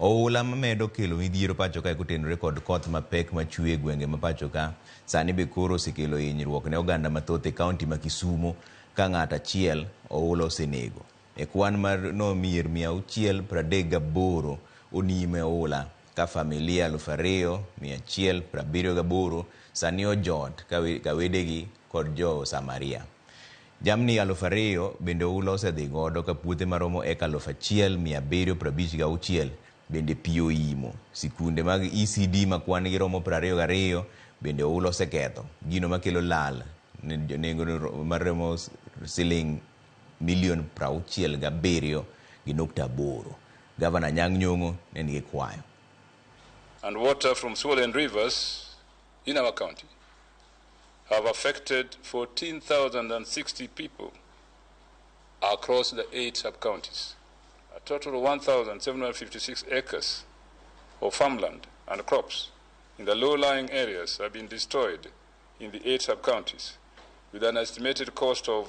Oula mamedo kelo midhiero pacho kae kotenore kod koth mapek machwe e gwenge ma pacho ka sani be koro osekelo hinyruok ne oganda mathoth e kaunti ma Kisumo ka ng'ato achiel oula osenego. E kwan mar no mier 638 onimo e oula ka familia 2178 sani ojot ka wedegi kod jo Samaria. Jamni 2000 bende oula osedhi godo ka puothe maromo eka 1756 bende pi oimo. Sikunde mag ECD ma kwan gi romo 22 bende oula oseketho. Gino makelo lal nengo maromo siling milion 67.8. Gavana Anyang' Nyong'o ne nigi kwayo. And water from swollen rivers in our county have affected 14,060 people across the 8 sub-counties. A total of 1,756 acres of farmland and crops in the low-lying areas have been destroyed in the 8 sub-counties, with an estimated cost of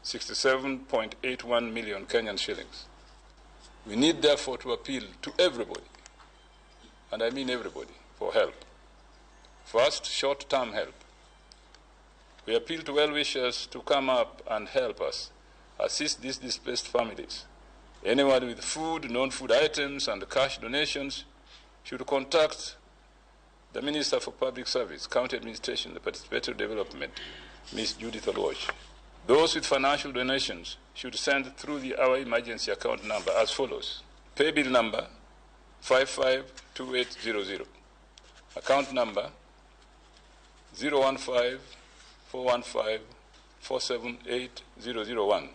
67.81 million Kenyan shillings. We need therefore to appeal to everybody, and I mean everybody, for help. First, short-term help. We appeal to well-wishers to come up and help us assist these displaced families. Anyone with food, non-food items, and cash donations should contact the Minister for Public Service, County Administration, the Participatory Development, Ms. Judith Oluoch. Those with financial donations should send through our emergency account number as follows. Pay bill number 552800. Account number 015-415-478-001.